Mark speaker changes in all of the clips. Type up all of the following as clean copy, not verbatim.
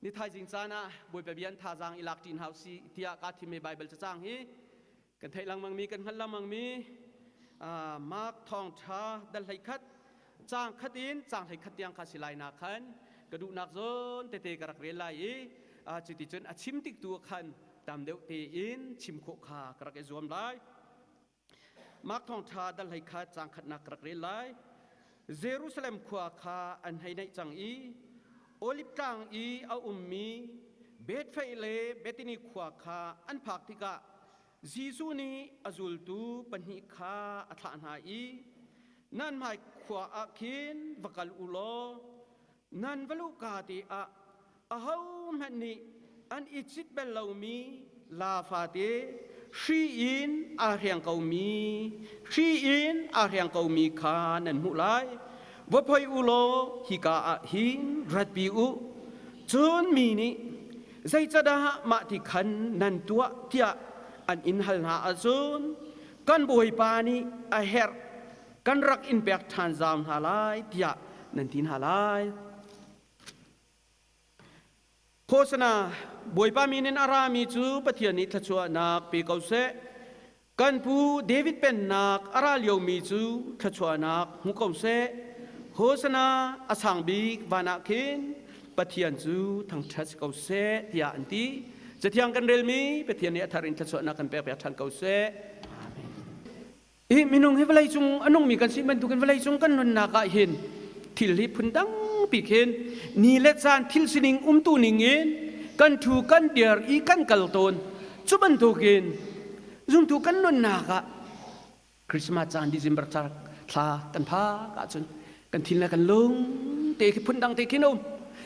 Speaker 1: Ni thaizing caan ah Bawipa bia an thazaang i lak ṭi hna usih tiah kaa thimmi Baibal cacang hi kan theih lengmangmi kan hngalh lengmangmi Mark thawngṭha dal 11 caang khat in caang 11 tiang kha si lai na khan ka duhnak zawn tete ka rak rel lai i cuticun a chim tik tu khan tam deuh tein chim khawh kha ka rak i zuam lai. Mark thawngṭha dal 11 caang khatnak ka rak rel lai. Jerusalem khua kha an hei naih cang i Oliv tlang i a ummi Bethphage le Bethany khua kha an phak tikah Jesuh nih a zultu pahnih kha a thlah hna i nan hmai khua ah khin va kal u law nan va luhka te ah ahohmanh nih an i cit bal lomi laa fate hri in aa hreng komi hri in aa hreng komi kha nan hmuh lai. Va phoi u law hika ah hin ratpi u. Cun mi nih zeicadah mah ti khan nan tuah tiah an in hal hna ahcun kan Bawipa nih a herh kan rak in pek ṭhan zau hna lai tiah nan ti hna lai. Hosana, Bawipa min in a rami cu Pathian nih thluachuahnak pe ko seh. Kan pu David pennak a ra liomi cu thluachuahnak hmu ko seh. Hosana, a sang bik van ah khin Pathian cu thangṭhat si ko seh, tiah an ti. Cathiang kan relmi Pathian nih a thar in thluachuahnak kan pekpiak ṭhan ko seh. Amen. Hi minung hi vawlei cung a nungmi kan si bantukin vawlei cung kan nunnak ah hin thil hi phun dangpi khin ni le caan thil sining umtu ning in kan thu kan dir i kan kal tawn. Cu bantukin zumtu kan nunnak ah Christmas caan December thla kan phak ahcun kan thin le kan lung te khi phun dang te khin um.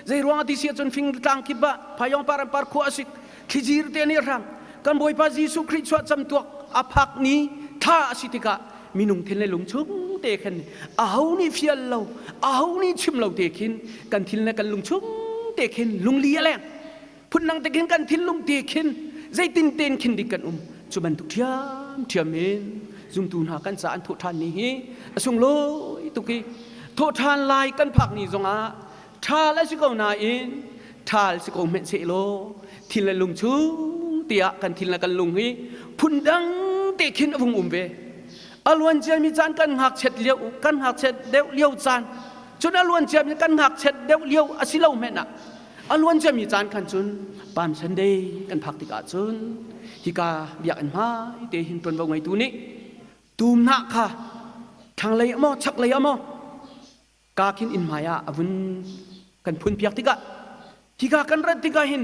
Speaker 1: Zei ruang ti si ahcun fing tlang kip ah phayong par an par khua asik thlijir te nih hrang kan Bawipa Jesuh Khrih chuah cam tuak a phak ni thla a si tikah minung thin le lung chung te khan aho nih fial lo aho nih chim lo te khin kan thin le kan lung chung te khin lungli a leng phundang te khin kan thinlung te khin zeitin ten khin dik kan um cu bantuk ṭhiam ṭhiam in zumtu hna kan ca an thawh ṭhan ni hi a sunglawi tuk i thawh ṭhan lai kan phak ni zongah ṭhal a si ko nain ṭhal si ko hmenh seh law thil le lung chung tiah kan thil le kan lung hi phundang te khin a vung um ve a luan ciami caan kan ngakchiat lio kan ngakchiat deuh lio caan cun a luan ciami kan ngakchiat deuh lio a si lo hmenh ah A luan ciami caan khan cun Palm Sunday kan phak tikah cun hika biakinn hmai te hin ṭuanvo ngeitu nih tumhnah kha thlanglei ah maw chaklei ah maw ka khin inn hmai ah a vun kan phunpiak tikah hika kan rat tikah hin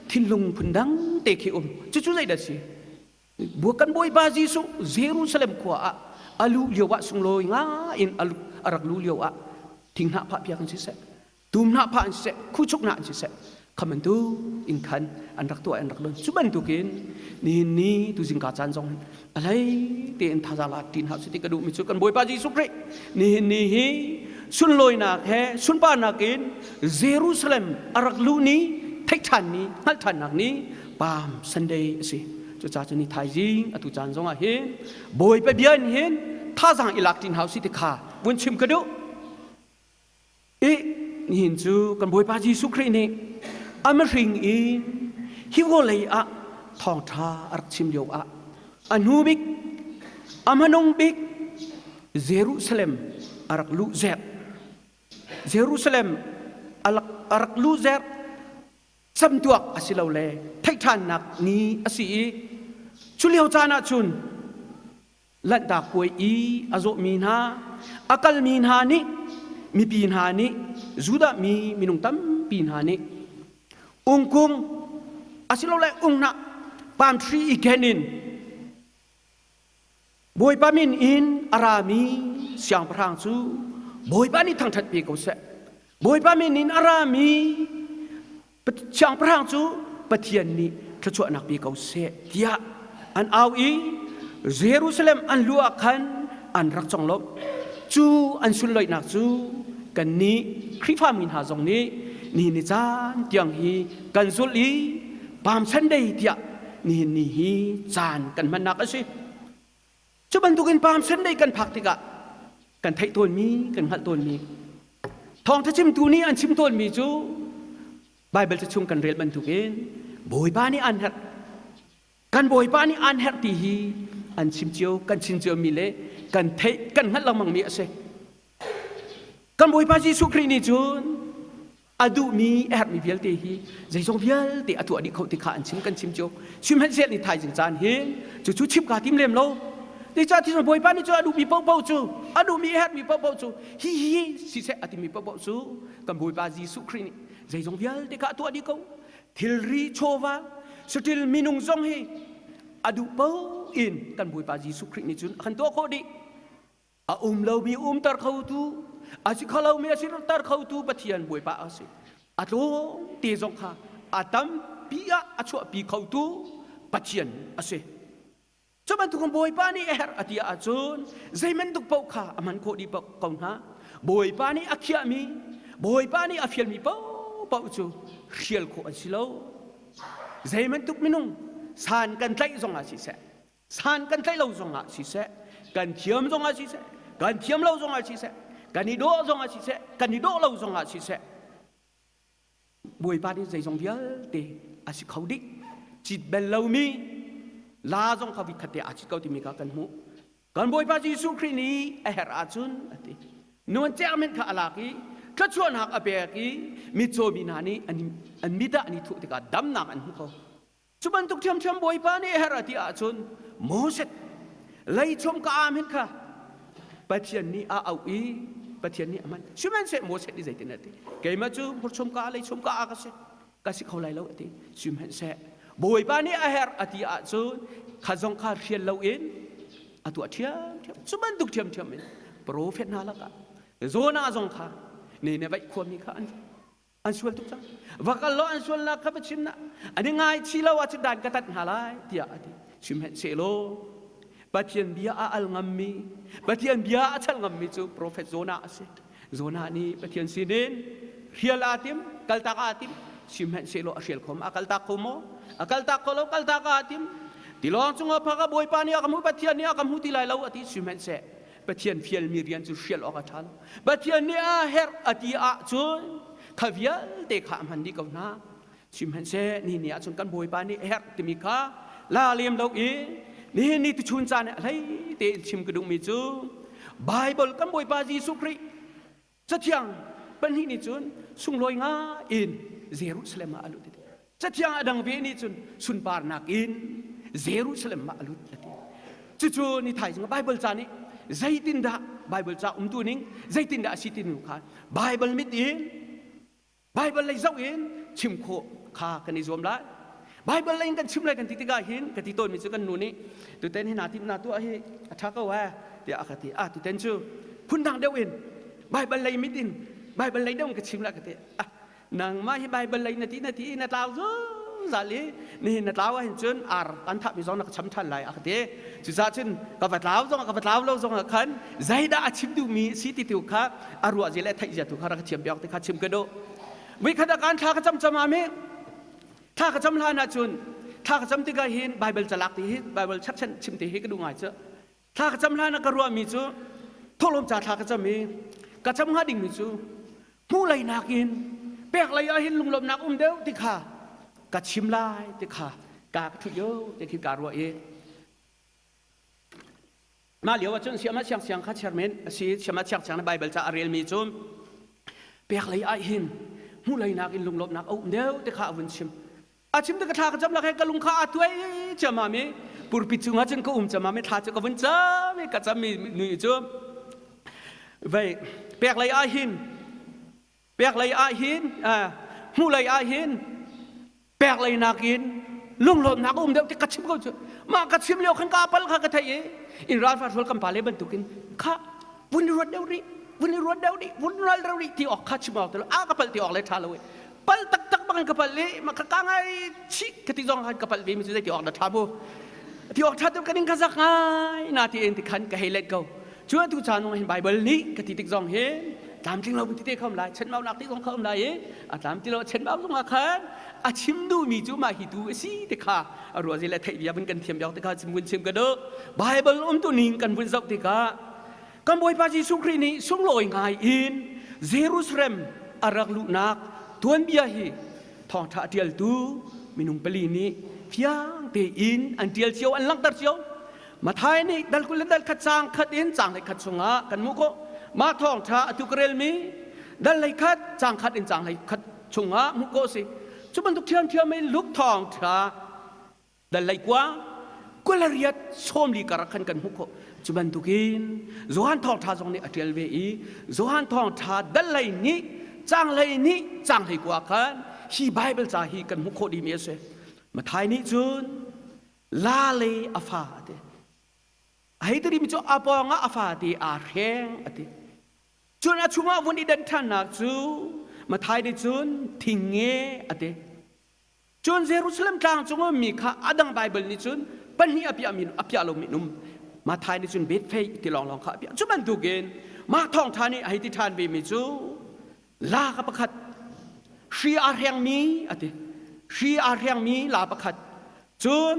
Speaker 1: thinlung phundang te khi um cucu zeidah si kan Bawipa Jesuh Jerusalem khua ah a luh lio ah sunglawi ngai in a rak luh lio ah thinghnah phah piak in siseh tum hna pha an siseh khuchuk hna an siseh khamantu in khan an rak tuah an rak don cu bantukin nihin ni tu zingka caan zong a hlei tein thazaang la tin hau ti ka duhmi cu kan Bawipa Jesuh Khrih nihin ni hi sunlawinak he sunparnak in Jerusalem a rak luh ni theih ṭhan ni hngalh ṭhannak ni Palm Sunday a si cucaah cu ni thaizing atu caan zong ah hin Bawipa bia in hin thazaang i lak ṭin hau si ti kha vun chim ka duh I nihin cu kan Bawipa Jesuh Khrih nih a mihring in hi vawlei ah thawngṭha a rak chim lio ah a hnu bik a hmanung bik Jerusalem a rak luh zerh Jerusalem a rak luh zerh camtuak a si lo le theihṭhannak ni a si i cu lio caan ah cun Lanhtak puai i a zawhmi hna, a kalmi hna nih, mipi hna nih, Judah mi minung tampi hna nih ungkung asilole unghnah palm tree i ken in Bawipa min in a rami siangpahrang cu Bawipa nih thangṭhat pe ko seh. Bawipa min in a rami Siangpahrang cu Pathian nih thluachuahnak pe ko seh tiah an au i Jerusalem an luh ah khan an rak conglawmh. Cu an sunloihnak cu kannih Khrihfami hna zong nih nihin ni caan tiang hi kan zulh i Palm Sunday tiah nihin ni hi caan kan hmannak a si. Cu bantukin Palm Sunday kan phak tikah kan theih tawnmi, kan hngalh tawnmi thawngṭha chimtu nih an chim tawnmi cu Baibal ca chung kan rel bantukin Bawipa nih aan herh. Kan Bawipa nih aan herh ti hi an chim cio, kan chim ciomi le kan theih, kan hngalh lengmangmi a si. Kan Bawipa Jesuh Khrih nih cun a duhmi a herhmi vialte hi zeizong vialte a tuah dih kho ti kha an chim kan chim cio. Sihmanhsehlaw ni thaizing caan hin cucu chim kaa tim lem lo. Zeicah ti Bawipa nih cun a duhmi paohpaoh cu a duhmi a herhmi paohpaoh cu hi hi siseh a timi paohpaoh cu kan Bawipa Jesuh Khrih nih zeizong vialte kha a tuah dih ko. Thilri chawva saṭil minung zong hi a duh paoh in kan Bawipa Jesuh Khrih nih cun a kan tuah khawh dih. A um lomi umter khotu, a si kho lomi a siter khotu Pathian Bawipa a si. A tlawm te zong kha a tampi ah a chuahpi khotu Pathian a si. Cu bantukin Bawipa nih a herh a ti ahcun zeibantuk paoh kha a hman khawh dih ko hna. Bawipa nih a khiahmi, Bawipa nih a fialmi paohpaoh cu hrial khawh an si lo. Zeibantuk minung san kan tlaih zongah siseh, san kan tlaih lo zongah siseh, kan thiam zongah siseh, kan thiam lo zongah siseh, kan i dawh zongah siseh, kan i dawh lo zongah siseh, Bawipa nih zeizong vialte a si kho dih. Cit bel lomi la zong kha vikhat te aa cit ko timi kha kan hmuh. Kan Bawipa Jesuh Khrih nih a herh ahcun a ti. Nuan cermen kha a lak i thluachuahnak a pek i mitcaw mi hna nih an mit ah an i thuh tikah damnak an hmu kho. Cu bantuk ṭhiamṭhiam Bawipa nih a herh a ti ahcun Moses leichom ka aam hin kha Pathian nih a auh i Pathian nih a hman. Sihmanhseh Moses nih zeitin a ti? Keimah cu hmurchom ka leichom ka a ka si. Ka si kho lai lo a ti. Sihmanhseh Bawipa nih a herh a ti ahcun kha zong kha hrial loin a tuah ṭhiamṭhiam. Cu bantuk ṭhiamṭhiam in profet hna lakah Jonah zong kha Nineveh khuami kha an an sual tuk cang va kal law an sualnak kha va chim na an i ngaichih lo ahcun dan ka tat hna lai tiah a ti sihmanhsehlaw Pathian bia a al ngammi Pathian bia a chal ngammi cu profet Jonah a si Jonah nih Pathian sinin hrial aa tim kaltak aa tim sihmanhsehlaw a hrial kho ma a kaltak kho maw a kaltak kho lo kaltak aa tim tilawng cungah phak a bawipa nih a ka hmu Pathian nih a ka hmu ti lai lo a ti sihmanhseh Pathian fialmi rian cu hrial awk a ṭha lo. Pathian nih a herh a ti ahcun kha vialte kha a hman dih ko hna. Sihmanhseh ni ni ahcun kan Bawipa nih a herh timi kha la lem lo i nihin ni tuchun caan ah hlei tein chim ka duhmi cu Baibal kan Bawipa Jesuh Khrih Cathiang pahnih nih cun sunglawi ngai in Jerusalem ah a lut. Cathiang a dang ve nih cun sunparnak in Jerusalem ah a lut a ti. Cucu ni thaizing Bible ca nih zeitindah Bible ca umtu ning zeitindah a si ti nu kha Bible mit in Bible lei zoh in chim khawh kha kan i zuam lai. Bible lei in kan chim lai kan ti tikah hin ka ti tawnmi cu kan nu nih tuten hi naa timh naa tuah hi a ṭha ko eh tiah a ka ti. Ah tuten cu phundang deuh in Bible lei mit in Bible lei deuh in ka chim lai ka ti. Ah nangmah hi Bible lei na ti na ti na tlau zungzal i nihin na tlau ahhin cun ar kan thahmi zong na ka cham ṭhan lai a ka ti. Cucaah cun ka va tlau zong ka va tlau lo zong ah khan zeidah a chim duhmi si ti tu kha a ruah zia le a theih zia tu kha rak ka thiam piak ti kha chim ka duh. Voikhat ah kan thla ka cam cam ah mi thla ka cam hlan ahcun thla ka cam tikah hin Bible calak ti hi Bible chapchan chim ti hi ka duh ngai cu. Thla ka cam hlan ah ka ruahmi cu thawhlawm ca thla ka cam i ka cam hnga dingmi cu hmuh lei nakin pek lei ah hin lunglawmhnak um deuh ti kha ka chim lai ti kha ka ka ṭhut yo ti khi kaa ruah i mah lio ahcun siama siang siang kha chairman a si siama siang siang na Bible ca a relmi cu pek lei ah hin hmuh lei nakin lunglawmhnak a um deuh ti kha a vun chim a chim te ka thla ka cam lak he ka lung kha a tuai ciamam i purpit cungah cun ka um ciamam i thla cu ka vun cam i ka cam mi nu cu vei pek lei ah hin pek lei ah hin hmuh lei ah hin pek lei nakin lunglawmhnak a um deuh ti ka chim ko cu mah ka chim lio khan ka apal kha ka theih i in ralfa hrual kan pa le bantukin kha vun i ruat deuh rih vun i ruat deuh rih vun ral deuh rih ti awk kha chim awk ti lo a ka palh ti awk le ṭha lo i pal taktak bangin ka palh i ma ka ka ngai chih ka ti zong khan ka palh ve mi cu zei ti awk na ṭha mu ti awk ṭha tu ka ning ka zak ngai na ti in ti khan ka hei let ko cu atu caan zong hin Bible nih ka ti tik zong hin tlamtling lo ti te khom lai chenmaunak ti zong kha um lai i a tlam ti lo chenmau zong ah khan a chim duhmi cu mah hi tu a si ti kha a ruah zi le theih bia vun kan thiam biak ti kha chim vun chim ka duh Bible um tu ning kan vun zoh tikah Kan Bawipa Jesuh Khrih nih sunglawi ngai in Jerusalem a rak luhnak tuanbia hi. Thawngṭha a ṭialtu minung pali nih fiang tein an ṭial cio, an langhter cio. Matthai nih dal 20 le dal khat caang khat in caang 11 chungah kan hmuh khawh. Mah thawngṭha atu ka relmi dal 11 caang khat in caang 11 chungah hmuh khawh a si. Cu bantuk ṭhiamṭhiam in Luke thawngṭha dal 19 28 40 kar ah khan kan hmuh khawh. Cu bantukin Johan thawngṭha zong nih a ṭial ve i Johan thawngṭha dal 12 caang 12 caang 19 khan hi Baibal ca hi kan hmuh khawh dihmi a si. Matthai nih cun la le a fa a ti. A hei timi cu a pawng ah a fa ti aa hreng a ti. Cun a chungah vun i den ṭhannak cu Matthai nih cun thing nge a ti. Cun Jerusalem tlang cung ummi kha a dang Baibal nih cun pahnih a piah mi a piah lomi an um. Matthai nih cun Bethphage ti lawnglawng kha a piah. Cu bantukin mah thawngṭha nih a hei ti ṭhan ve mi cu la ka pakhat hri aa hrengmi a ti. Hri aa hrengmi la pakhat cun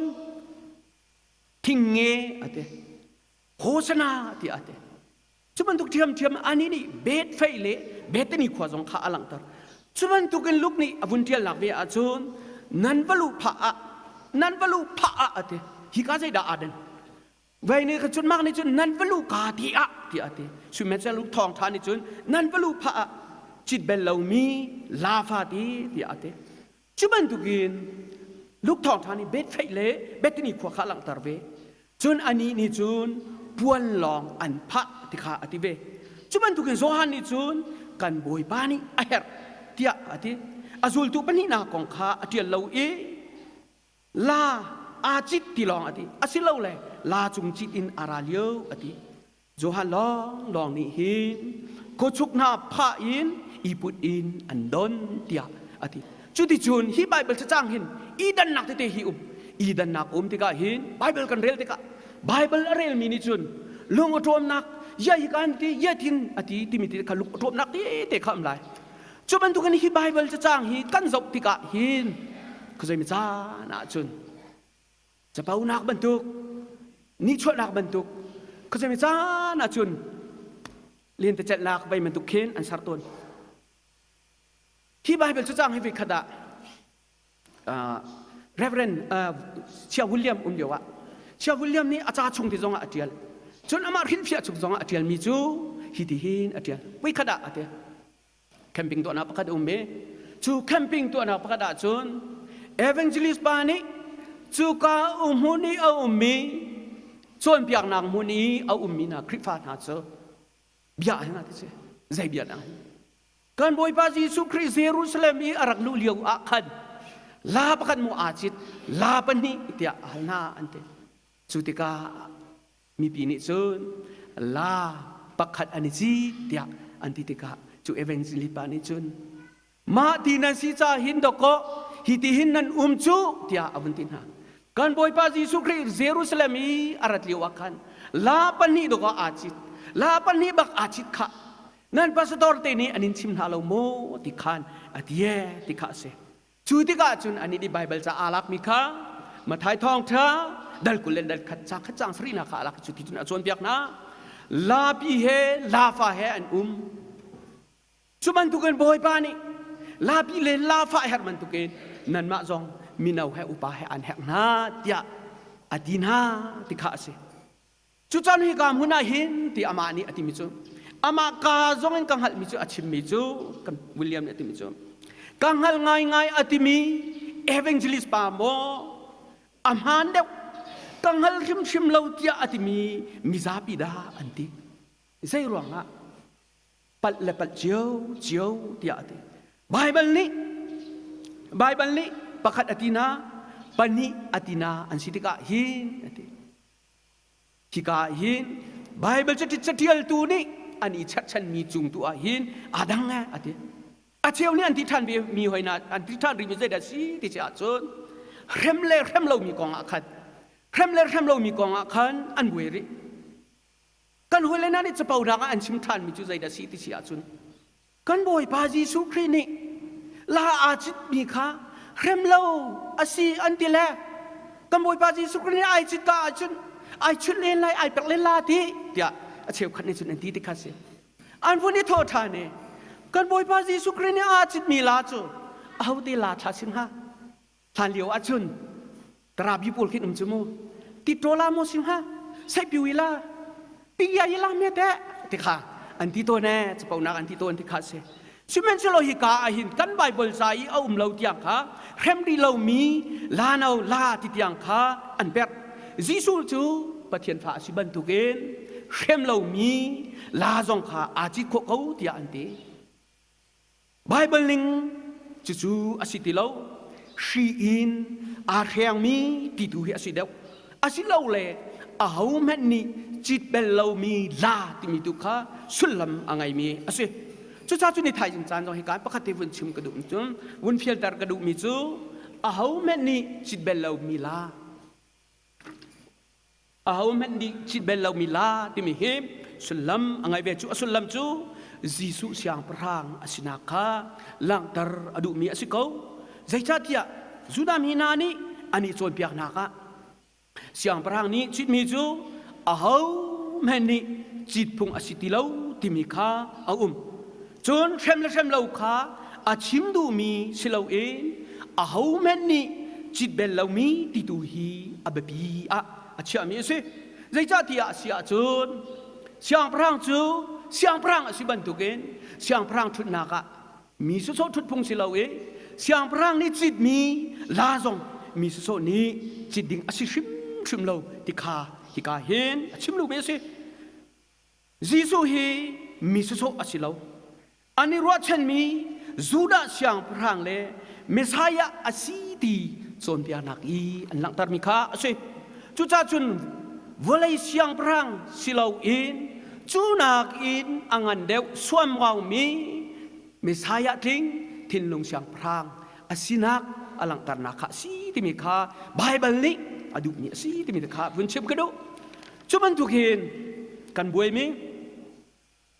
Speaker 1: thing nge a ti. Hosana tiah a ti. Cu bantuk ṭhiamṭhiam anih nih Bethphage le Bethany khua zong kha a langhter. Cu bantukin Luke nih a vun ṭialnak ve ahcun nan va luh phah ah nan va luh phah ah a ti. Hika zeidah aa den? Vei nih cun Mark nih cun nan va luh ka ti ah tiah a ti. Sihmanhsehlaw Luke thawngṭha nih cun nan va luh phah ah cit bel lomi lafa ti tiah a ti. Cu bantukin Luke thawngṭha nih Bethphage le Bethany khua kha a langhter ve. Cun anih nih cun puan lawng an phah ti kha a ti ve. Cu bantukin Johan nih cun kan Bawipa nih a herh tiah a ti. A zultu pahnihnak kong kha a ṭial lo i la aa cit ti lawng a ti. Asilole la cung cit in a ra lio a ti. Johan lawnglawng nih hin khuachuk hna phah in i put in an don tiah a ti. Cuticun hi Baibal cacang hin i dannak tete hi um. I dannak um tikah hin Baibal kan rel tikah Baibal a relmi nih cun lung a ṭawmnak ya hi kan ti ya tin a ti timi ti kha lung a ṭawmnak tete kha um lai. Cu bantukin hi Baibal cacang hi kan zoh tikah hin khuazei mi caan ah cun caponak bantuk nihchuahnak bantuk khuazei caan ahcun lentecelhnak vei bantuk khin an ser tawn. Hi Baibal cacang hi voikhat ah Reverend Chia William um lio ah Chia William nih a ca chung ti zongah a ṭial. Cun amah hrinhfiah chung zongah a ṭialmi cu hi ti hin a ṭial. Voikhat ah a ti. Camping tuahnak pakhat a um i cu camping tuahnak pakhat ah cun evangelist pa nih cuka hmun i a ummi cawnpiaknak hmun i a ummi hna Khrihfa hna cu bia a hna ti si zei bia dah kan Bawipa Jesuh Khrih Jerusalem i a rak luh lio ah khan la pakhat mu aa cit la pahnih tiah a hal hna an ti cu tikah Mipi nih cun la pakhat an i cit tiah an ti tikah cu evangelist pa nih cun mah ti nan si ca hin dawkaw hi ti hin nan um cu tiah a vun ti hna. Kan Bawipa Jesuh Khrih Jerusalem i a rat lio ah khan la pahnih dawkaw aa cit. La pahnih bak aa cit khah. Nan pastor te nih an in chim hna lo maw ti khan a ti e ti kha a si. Cu tikah cun anih nih Baibal ca aa lakmi kha Matthai thawngṭha dal 20 le dal khat ca khat caang sarihnak kha aa lak i cuti cun a cawnpiak hna. Lapi he lafa he an um. Cu bantukin Bawipa nih lapi le lafa a herh bantukin nanmah zong mino he upa he aan herh hna tiah a ti hna ti kha a si. Cucan hika hmun ah hin ti amah nih a timi cu amah ka zong in ka hngalhmi cu a chimmi cu kan William nih a timi cu ka hngal ngaingai a timi evangelist pa maw a hmaan deuh ka hngal hrimhrim lo tiah a timi mizapi dah an ti zei ruangah palh le palh cio cio tiah a ti Baibal nih Baibal nih pakhat a ti na pahnih a ti na an si tikah hin a ti Hika ah hin Baibal caṭialtu nih an i cherhchanmi cung tu ah hin aa dang eh a ti. A cheu nih an ti ṭhan mi hoi na an ti ṭhan rihmi zeidah si ti si ahcun hrem le hrem lomi kong ah khan hrem le hrem lomi kong ah khan an buai rih. Kan hawile hna nih capo nak ah an chim ṭhanmi cu zeidah si ti si ahcun Kan Bawipa Jesuh Khrih nih la aa citmi kha hrem lo a si an ti le kan Bawipa Jesuh Khrih nih ai cit ka ahcun ai chut len lai ai pek len la ti tiah a cheukhat nih cun an ti ti kha si. An vun i thawh ṭhan i kan Bawipa Jesuh Khrih nih aa citmi la cu Ahote la thla sin hnga? Hlan lio ahcun tarabi pawl khin um cu mu. Ti ṭawla maw si hnga? Saipiu ila, piya ila me teh ti kha an ti tawn ee, caponak an ti tawn ti kha si. Sihmanhsehlaw hika ah hin kan Baibal ca i a um lo tiang kha hrem rih lomi la no la ti tiang kha an perh. Jesuh cu Pathian fa a si bantukin hrem lomi la zong kha aa cit khawh ko tiah an ti. Baibal ning cucu a si ti lo. Hri in aa hrengmi ti tu hi a si deuh. Asilole ahohmanh nih cit bel lomi la timi tu kha sullam a ngeimi a si. Cucaah cu ni thaizing caan zong hi kaan pakhat te vun chim ka duh cun vun fialter ka duhmi cu ahohmanh nih cit bel lomi la ahohmanh nih cit bel lomi la timi hi sullam a ngei ve cu a sullam cu Jesuh siangpahrang a sinak kha langhter a duhmi a si ko. Zeicahtiah Judah mi hna nih an i cawnpiaknak ah siangpahrang nih citmi cu ahohmanh nih cit phung a si ti lo timi kha a um. Cun hrem le hrem lo kha a chim duhmi si loin ahohmanh nih cit bel lomi ti tu hi a biapi ah a chiahmi a si. Zeicahtiah a si ahcun siangpahrang cu siangpahrang a si bantukin siangpahrang ṭhutnak ah mi sawsawh ṭhut phung si lo i siangpahrang nih citmi la zong mi sawsawh nih cit ding a si hrimhrim lo ti kha hika hin a chim duhmi a si. Jesuh hi mi sawsawh a si lo. An i ruahchanmi Judah siangpahrang le Messiah a si ti cawnpiaknak i an langhtermi kha a si. Cucaah cun vawlei siangpahrang si loin cu nakin a ngan deuh suamraumi Messiah tling thinlung siangpahrang a sinak a langhternak kha a si timi kha Baibal nih a duhmi a si timi kha vun chim ka duh. Cu bantuk hin kan buaimi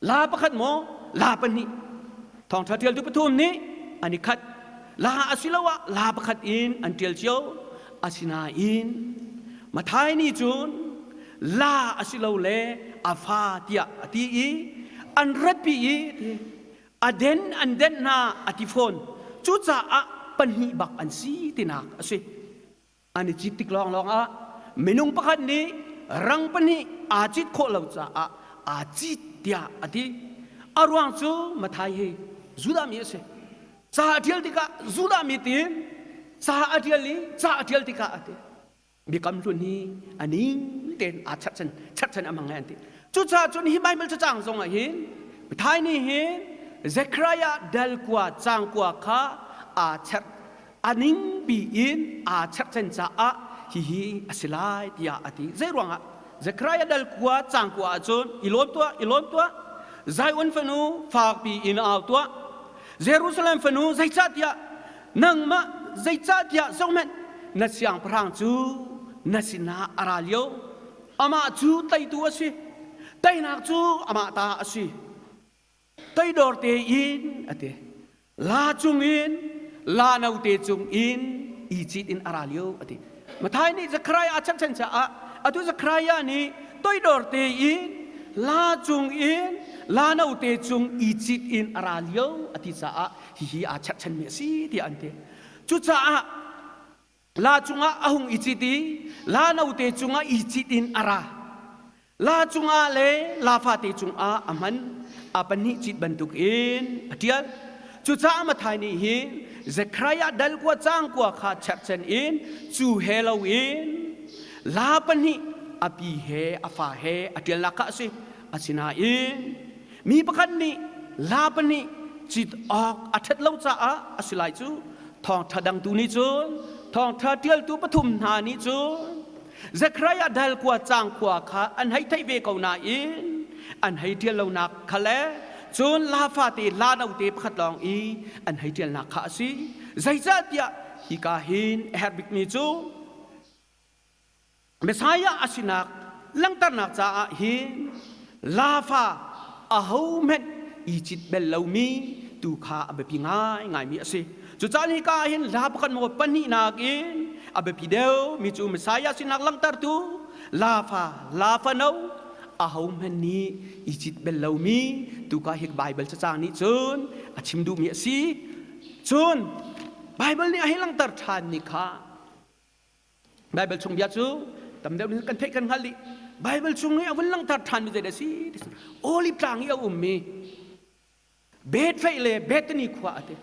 Speaker 1: La pakhat maw la pahnih thawngṭha ṭialtu pathum nih an i khat la asiloah la pakhat in an ṭial cio asinain Mathai nih cun la asilole a fa tiah a ti i an ratpi i a den an denh hna a ti fawn cucaah pahnih bak an si tinak a si An i cit tik lawnglawng ah minung pakhat nih rang pahnih aa cit khawh lo caah aa cit tiah a ti. A ruang cu Mathai hi Judah mi a si. Ca a ṭial tikah Judah mi tiin ca a ṭial i ca a ṭial tikah a ti. Biakam hlun hi a ning tein aa cherhchan cherhchan a hmang an ti. Cucaah cun hi Baibal cacang zong ah hin Mathai nih hin Zechariah dal kua caang kua kha aa cherh a ningpi in aa cherhchan caah hihi a si lai tiah a ti. Zei ruangah? Zekhariah dal khua caang kua ahcun i lawm tuah, i lawm tuah. Zion fanu fakpi in au tuah. Jerusalem fanu zeicahtiah nangmah zeicahtiah zohhmanh na siangpahrang cu na sinah a ra lio. Amah cu teitu a si. Teinak cu amah ta a si. Toidor tein a ti. La cungin la note cungin i cit in a ra lio a ti. Mathai nih Zechariah a cherhchan caah atu Zechariah nih toidor tein la cungin la note cung i cit in a ra lio a ti caah hihi aa cherhchanmi a si tiah an ti. Cucaah la cungah a hung i cit i la note cungah i cit in a ra. La cungah le la fate cungah a hman a pahnih cit bantukin a ṭial. Cucaah Mathai nih hin Zekhariah dal kua caang kua kha cherhchan in cu he loin la pahnih a pi he a fa he a ṭialnak kha a si. Asinain mi pakhat nih la pahnih cit awk a ṭhat lo caah a si lai cu thawngṭha dangtu nih cun thawngṭha ṭialtu pathum hna nih cun Zekhariah dal kua caang khua kha an hei theih ve ko nain an hei ṭial lonak kha le cun la fate la note pakhat lawng i an hei ṭialnak kha a si. Zeicahtiah hika hin a herh bikmi cu Messiah a sinak langhternak caah hin lafa ahohmanh i cit bel lomi tu kha a biapi ngaingaimi a si. Cucaah hika ah hin la pakhat maw pahnihnak in a biapi deuh mi cu Messiah sinak langhtertu lafa lafa no ahohmanh nih i cit bel lomi tu kha hi Baibal cacang nih cun a chim duhmi a si. Cun. Baibal nih a hei langhter ṭhan ni kha Baibal chung bia cu tam deuh nih kan theih kan hngalh dih. Baibal chung i a vun langhter ṭhanmi zeidah a si? Olive tlang i a ummi Bethfeih le Bethany khua a ti.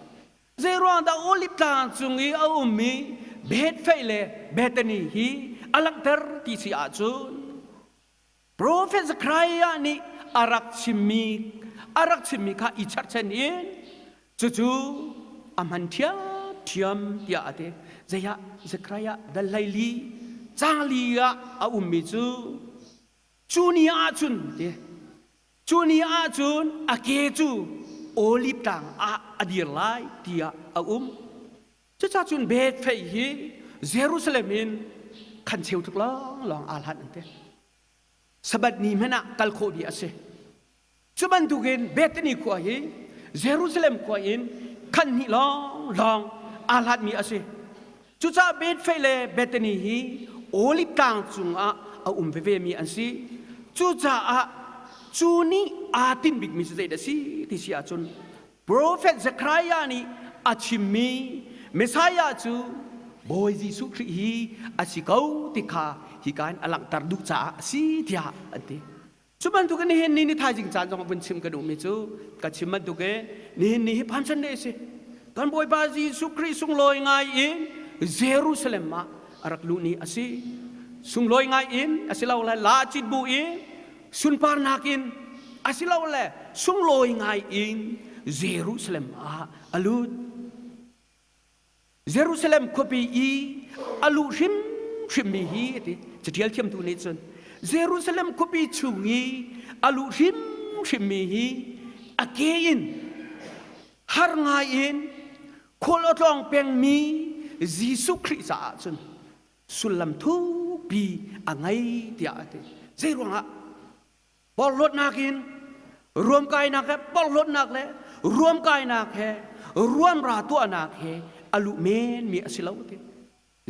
Speaker 1: Zeiruang dah Olive tlang cung i a ummi Bethfeih le Bethany hi a langhter ti si ahcun Profet Zechariah nih a rak chimmi a rak chimmi kha i cherhchan in cucu a hman ṭhiamṭhiam tiah a ti. Zeiah Zechariah dal 14 caang li ah a ummi cu cu ni ahcun ti cu ni ahcun a ke cu oliv tlang ah a dir lai tiah a um. Cucaah cun Bethfei hi Jerusalem in khan cheu tluk lawnglawng aa hlat an ti. Sabbath ni hmanh ah kal khawh dih a si. Cu bantukin Bethany khua hi Jerusalem khua in khan hnih lawnglawng aa hlatmi a si. Cucaah Bethfei le Bethany hi Olive tlang cungah a um veve mi an si. Cucaah cu nih aa tinh bikmi cu zeidah a si ti si ahcun Profet Zechariah nih a chimmi Messiah cu Bawi Jesuh Khrih hi a si ko ti kha hika in a langhter duh caah a si tiah an ti. Cu bantukin nihin ni ni thaizing caan zong vun chim ka duhmi cu ka chim bantukin nihin ni hi Palm Sunday a si. Kan Bawipa Jesuh Khrih sunglawi ngai in Jerusalem ah a rak luh ni a si. Sunglawi ngai in a si lo le la cit bu in sunparnak in asilole sunglawi ngai in Jerusalem ah a lut. Jerusalem khuapi i a luh hrimhrimmi hi ti caṭial thiamtu nih cun Jerusalem khuapi chung i a luh hrimhrimmi hi a ke in har ngai in khual a tlawng pengmi Jesuh Khrih caah cun sullam thukpi a ngei tiah a ti. Zeiruangah porhlawtnak in ruamkainak he porhlawtnak le ruamkainak he ruamra tuahnak he a luh menmi a si lo ti.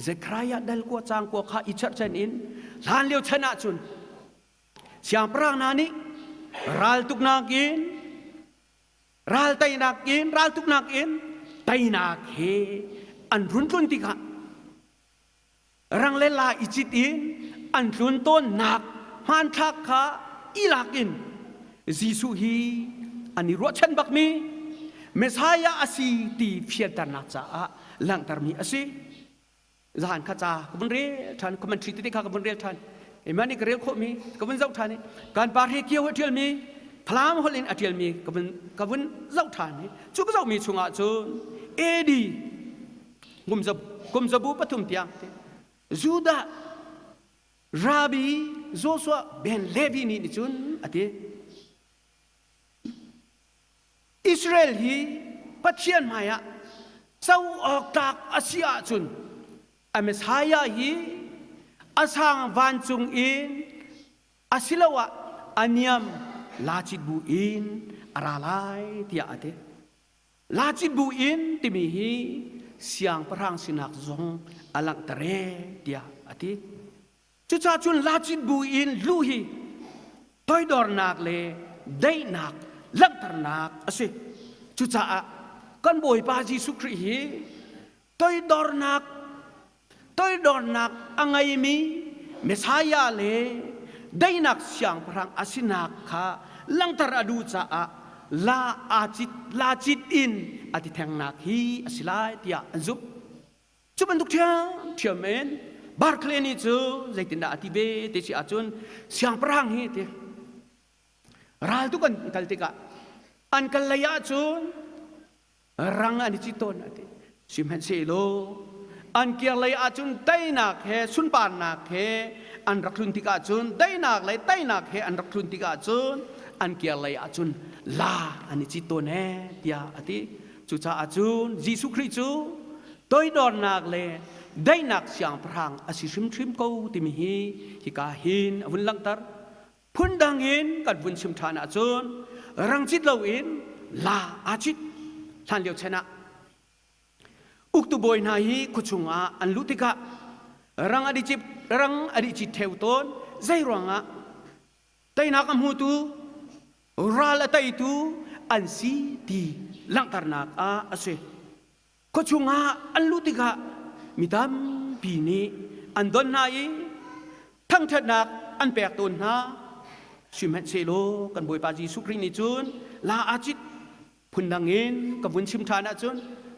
Speaker 1: Zekhariah dal kua cang kua kha i cherhchan in hlan lio chan ahcun siangpahrang hna nih raltuknak in ral teinak in raltuknak in teinak he an run tlun tikah rang le la i cit in an tlun tawnnak hmanthlak kha i lak in Jesuh hi an i ruahchan bakmi Messiah a si ti fianternak caah langhtermi a si. Zahan kha ca ka vun rel ṭhan commentary tete kha ka vun rel ṭhan Emma nih ka rel khawhmi ka vun zoh ṭhan i kan pa Hre Kio a ṭialmi Falam holh in a ṭialmi ka vun ka vun zoh ṭhan i cu ka zohmi chungah cun AD kum zabu pathum tiang Judah Rabbi Joshua ben Levi nih cun a ti Israel hi Pathian hmaiah co awk tlak a si ahcun a Messiah hi a sang vancung in asiloah a niam lacit bu in a ra lai tiah a ti. Lacit bu in timi hi siangpahrang sinak zong a langhter e tiah a ti. Cucaah cun lacit bu in luh hi toidornak le daihnak langhternak a si. Cucaah kan Bawipa Jesuh Khrih hi toidornak toidornak a ngeimi Messiah le daihnak siangpahrang a sinak kha langhter a duh caah la aa cit la cit in a ti thengnak hi a si lai tiah an zumh. Cu bantuk ṭhiamṭhiam in Barclay nih cu zeitindah a ti ve ti si ahcun siangpahrang hi ti ral tuk an kal tikah an kal lei ahcun rang an i cit tawn a ti. Sihmanhsehlaw an kir lei ahcun teinak he sunparnak he an rak tlun tikah cun daihnak le teinak he an rak tlun tikah cun an kir lei ahcun la an i cit tawn ee tiah a ti. Cucaah cun Jesuh Khrih cu toidornak le daihnak siangpahrang a si hrimhrim ko timi hi hika hin a vun langhter. Phundang in kan vun chim ṭhan ahcun rangcit loin la aa cit hlan lio chan ah uktu bawi hna hi khuachung ah an luh tikah rang an i cip rang an i cit ṭheo tawn zei ruangah teinak a hmutu ral a teitu an si ti langhternak ah a si. Khuachung ah an luh tikah mi tampi nih an don hna i thangṭhatnak an pek tawn hna. Sihmanhsehlaw kan Bawipa Jesuh Khrih nih cun la aa cit. Phundang in ka vun chim ṭhan ahcun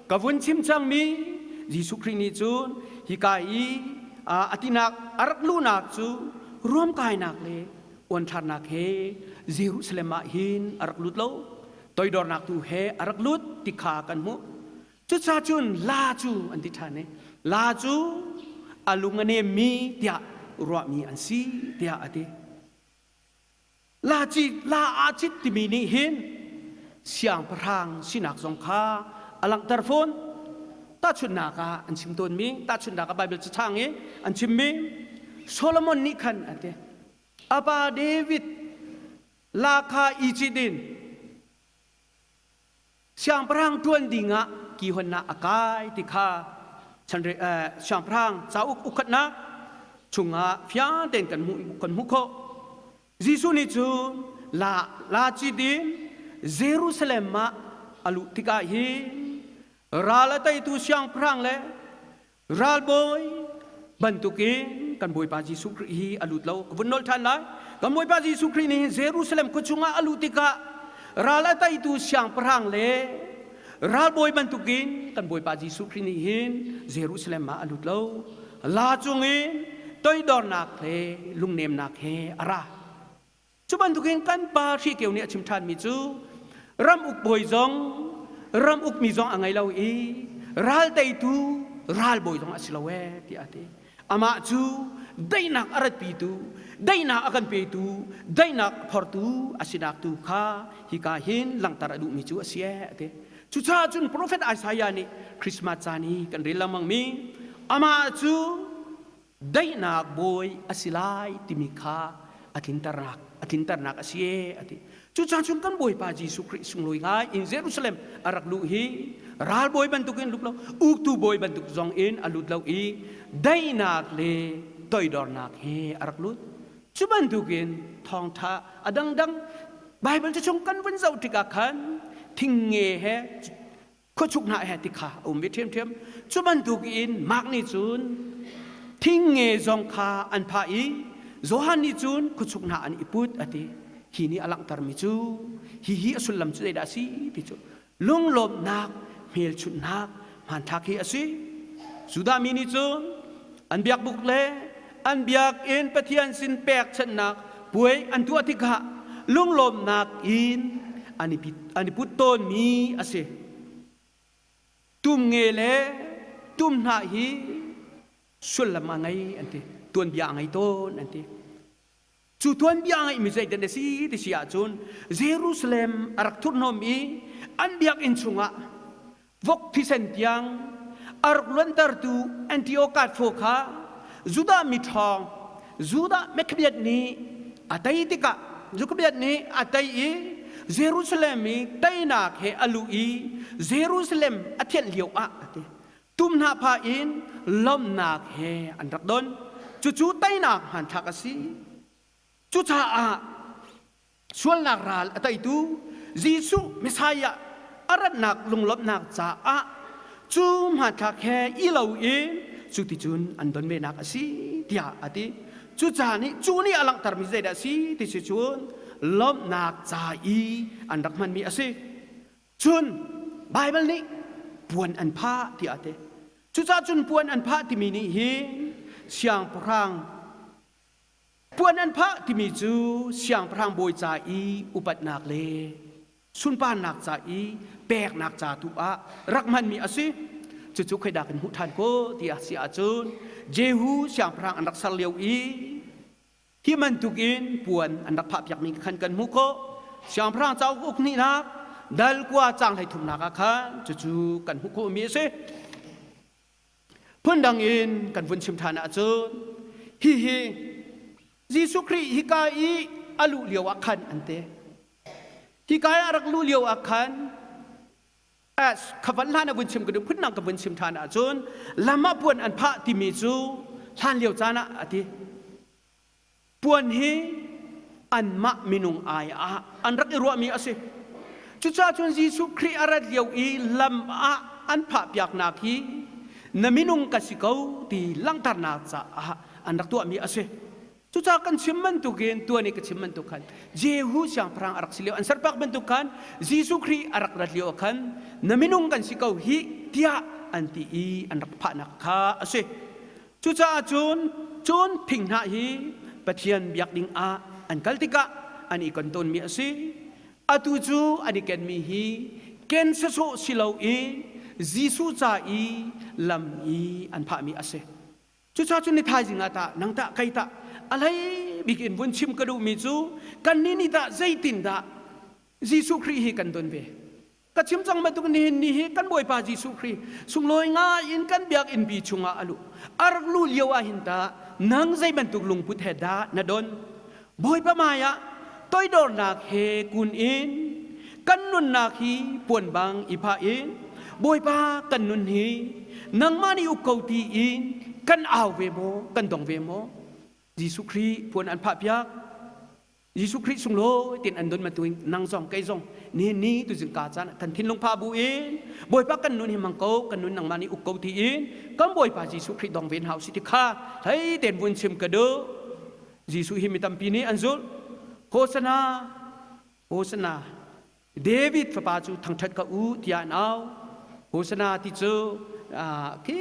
Speaker 1: ka vun chim cangmi Jesuh Khrih nih cun hika i a tinak a rak luhnak cu ruamkainak le uanthlarnak he Jerusalem ah hin a rak lut lo. Toidornak tu he a rak lut ti kha kan hmuh. Cucaah cun la cu an ti ṭhan i la cu a lung a nemmi tiah ruahmi an si tiah a ti. La ci la aa cit timi nih hin siangpahrang sinak zong kha a langhter fawn. Tahchunhnak ah an chim tawnmi, tahchunhnak ah Baibal cachang i an chimmi Solomon nih khan an ti. A pa David la kha i cit in Siangpahrang ṭuan dingah kihonnak a kai ti kha siangpahrang cauk ukhatnak chungah fiang tein kan hmuh kan hmuh khawh. Jesuh nih cun la la cit in Jerusalem ah a luh tikah hin ral a teitu siangpahrang le Ralbawi bantukin kan Bawipa Jesuh Khrih hi a lut lo. Ka vun nolh ṭhan lai. Kan Bawipa Jesuh Khrih nih Jerusalem khua chungah a luh tikah ral a teitu siangpahrang le ralbawi bantukin kan Bawipa Jesuh Khrih nih hin Jerusalem ah a lut lo. La cungin toidornak le lungnemnak he a ra. Cu bantukin kan pa Hri Kio nih a chim ṭhanmi cu ram uk bawi zong ram ukmi zong a ngei lo i ral teitu ralbawi zong a si lo ee tiah a ti. Amah cu daihnak a ratpitu, daihnak a kan petu, daihnak a phortu a sinak tu kha hika hin langhter a duhmi cu a si ee a ti. Cucaah cun profet Isaiah nih Christmas caan i kan rel lengmangmi amah cu daihnak bawi a si lai timi kha a tlinternak a tlinternak a si ee a ti. Cucaah cun kan Bawipa Jesuh Khrih sunglawi ngai in Jerusalem a rak luh hi ralbawi bantukin lut lo, uktu bawi bantuk zong in a lut lo i daihnak le toidornak he a rak lut. Cu bantukin thawngṭha a dangdang Baibal cu chung kan vun zoh tikah khan thingnge he khuachuk hna he ti kha a um ve ṭhiamṭhiam. Cu bantuk in Mark nih cun thingnge zong kha an phah i Johan nih cun khuachuk hna an i put a ti. Hi nih a langhtermi cu hihi a sullam cu zeidah a si ti cu lunglawmhnak hmelchunhnak hmanthlak hi a si. Judah mi nih cun an biakbuk le an biakinn Pathian sin pekchanhnak puai an tuah tikah lunglawmhnak in an i put tawnmi a si. Tum nge le tum hnah hi sullam a ngei an ti. Tuanbia a ngei tawn an ti. Cu tuanbia a ngeihmi zeitin a si ti si ahcun Jerusalem a rak thurhnawm i an biakinn chungah vok thisen tiang a rak luantertu Antiochus phaw kha Judah mi ṭhawng Judah Maccabean nih a tei tikah Maccabean nih a tei i Jerusalem i teinak he a luh i Jerusalem a thianh lio ah a ti. Tum hna pha in lawmhnak he an rak don. Cucu teinak hmanthlak a si. Cucaah sualnak ral a teitu Jesuh Messiah a ratnak lunglawmhnak caah cu hmanthlak he i lo in cu ticun an don venak a si tiah a ti. Cucaah nih cu nih a langhtermi zeidah a si ti si cun lawmhnak ca i an rak hmanmi a si. Cun Baibal nih puan an phah tiah a ti. Cucaah cun puan an phah timi nih hin siangpahrang Puan an phah timi cu siangpahrang bawi ca i upatnak le sunparnak ca i peknak ca tu ah rak hmanmi a si. Cucu khoidah kan hmuh ṭhan ko ti a si ahcun Jehu siangpahrang an rak ser lio i hi bantukin puan an rak phahpiakmi khan kan hmuh khawh. Siangpahrang cauk uk hnihnak dal kua caang 33nak ah khan cucu kan hmuh khawhmi a si. Phundang in kan vun chim ṭhan ahcun hihi Jesuh Khrih hika i a luh lio ah khan an ti. Hika i a rak luh lio ah khan kha van hlan a vun chim ka duh phundang ka vun chim ṭhan ahcun lam ah puan an phah timi cu hlan lio caan ah a ti. Puan hi anmah minung ai ah an rak i ruahmi a si. Cucaah cun Jesuh Khrih a rat lio i lam ah an phah piaknak hi na minung ka si ko ti langhternak caah an rak tuahmi a si. Cucaah kan chim bantukin tuan i ka chim bantuk khan Jehu siangpahrang a rak si lio an serpak bantuk khan Jesuh Khrih a rak rat lio ah khan na minung kan si ko hih tiah an ti i an rak phahnak kha a si. Cucaah cun cun thinghnah hi Pathian biak ding ah an kal tikah an i kon tawnmi a si. Atu cu an i kenmi hi ken sawsawh si loin Jesuh ca i lam i an phahmi a si. Cucaah cun ni thaizing ah tah nang tah kei tah a hlei bik in vun chim ka duhmi cu kannih nih tah zeitindah Jesuh Khrih hi kan don ve. Ka chim cang bantuk nihin ni hi kan Bawipa Jesuh Khrih sunglawi ngai in kan biakinn pi chungah a luh. A rak luh lio ah hin tah nang zei bantuk lungput he dah na don? Bawipa hmai ah toidornak he kun in kan nunnak hi puan bang i phah in Bawipa kan nun hi nangmah nih uk ko ti in kan au ve maw kan dong ve maw? Jesuh Khrih puan an phah piak. Jesuh Khrih sunglawi tin an don bantukin nang zong kei zong nihin ni tuzing ka caan kan thinlung pha bu in Bawipa kan nun hi mang ko kan nun nangmah nih uk ko ti in kan Bawipa Jesuh Khrih dong ven hau si ti kha hlei ten vun chim ka duh. Jesuh hi mi tampi nih an zulh. Hosana, Hosana, David fapa cu thangṭhat ka u tiah an au. Hosana ti cu khi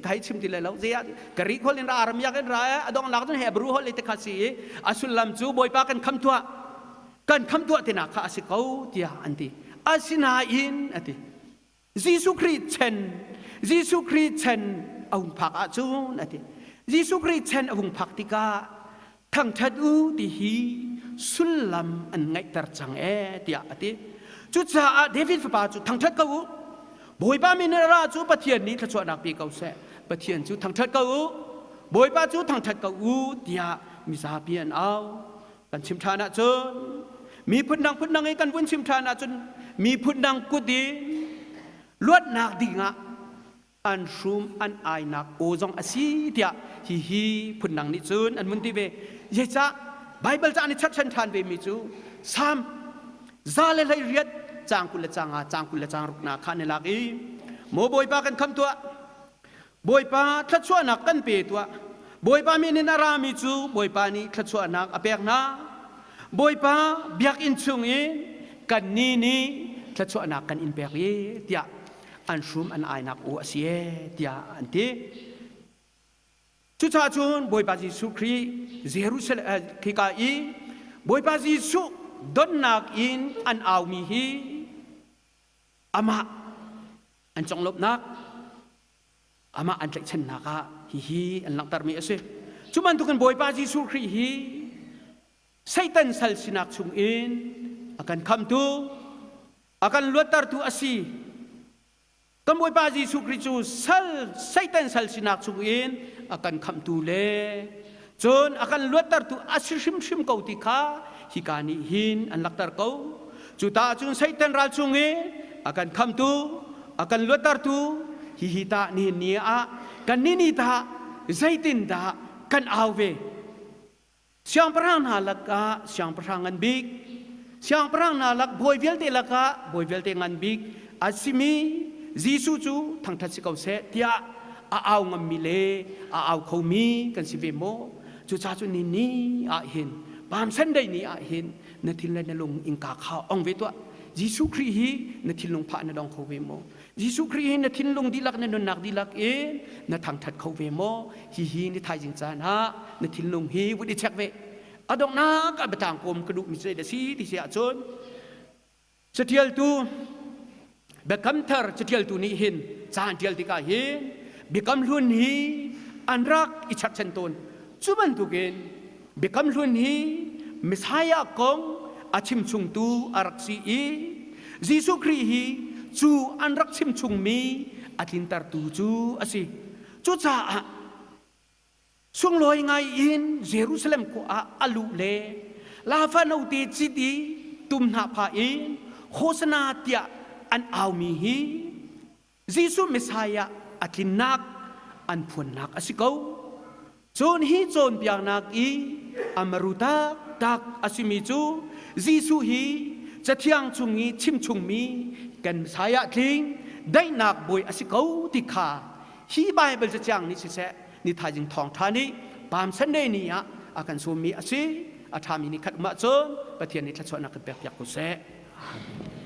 Speaker 1: ka hei chim ti lai lo. Zei ah Greek holh in ra Aramaic in ra a donghnak cun Hebrew holh te kha si i a sullam cu Bawipa kan kham tuah kan kham tuah tinak kha a si ko tiah an ti. Asinain a ti. Jesuh Khrih chan Jesuh Khrih chan a hung phak ahcun a ti. Jesuh Khrih chan a hung phak tikah thangṭhat u ti hi sullam an ngeihter cang ee tiah a ti. Cucaah David fapa cu thangṭhat ko u. Bawipa min in ra cu Pathian nih thluachuahnak pe ko seh. Pathian cu thangṭhat ko u. Bawipa cu thangṭhat ko u tiah mizapi an au. Kan chim ṭhan ahcun miphun dang phun dang i kan vun chim ṭhan ahcun miphun dang kut in luatnak dingah an hrum an ainak aw zong a si tiah hihi phun dang nih cun an vun ti ve. Zeicah Baibal ca an i cherhchan ṭhan ve mi cu Salm 118 caang 20 le caang nga caang 20 le caang ruk na kha an i lak i Maw Bawipa kan kham tuah Bawipa thluachuahnak kan pe tuah. Bawipa min in a rami cu Bawipa nih thluachuahnak a pek hna. Bawipa biakinn chung in kannih nih thluachuahnak kan in pek i tiah an hrum an ainak u a si e tiah an ti. Cucaah cun Bawipa Jesuh Khrih Jerusalem khika i Bawipa Jesuh donnak in an aumi hi amah an conglawmhnak amah an tlaihchannak ah hihi an langhtermi a si. Cu bantukin Bawipa Jesuh Khrih hi Satan sal sinak chungin a kan khamtu, a kan luattertu a si. Kan Bawipa Jesuh Khrih cu sal Satan sal sinak chungin a kan khamtu le cun a kan luattertu a si hrimhrim ko ti kha hika nih hin an langhter ko. Cu ta cun Satan ral chung i a kan khamtu, a kan luattertu hihi tah nihin ni ah kan ni ni tah zeitindah kan au ve? Siangpahrang hna lakah siangpahrang ngan bik, siangpahrang hna lak bawi vialte lakah bawi vialte ngan bik a simi Jesuh cu thangṭhat si ko seh tiah a au ngammi le a au khomi kan si ve maw? Cucaah cun ni ni ah hin Palm Sunday ni ah hin na thin le na lung innka kha ong ve tuah. Jesuh Khrih hi na thinlung phah na dong kho ve maw? Jesuh Khrih hi na thinlung dihlak na nunnak dihlak in na thangṭhat kho ve maw? Hihi ni thaizing caan ah na thinlung hi vun i check ve. A donghnak ah biatlang kawm ka duhmi cu zeidah si ti si ahcun Caṭialtu Biakam Thar caṭialtu nih hin ca an ṭial tikah hin Biakam Hlun hi an rak i cherhchan tawn. Cu bantukin Biakam Hlun hi Messiah kong a chimchungtu a rak si i Jesuh Khrih hi cu an rak chimchungmi a tlintertu cu a si. Cucaah Sunglawi ngai in Jerusalem khua ah a luh le Lafa note cit i tum hna pha in Hosana tiah an aumi hi Jesuh Messiah a tlinnak an phuannak a si ko. Cun hi cawnpiaknak i a maru taktak a simi cu Jesuh hi Cathiang chung i chimchungmi kan Messiah tling. daihnak bawi a si ko ti kha hi Baibal cacaang nih siseh ni thaizing thawngṭha nih Palm Sunday ni ah a kan sawmmi a si. A ṭhami ni khat um ahcun Pathian nih thluachuahnak kan pekpiak ko seh. Amen.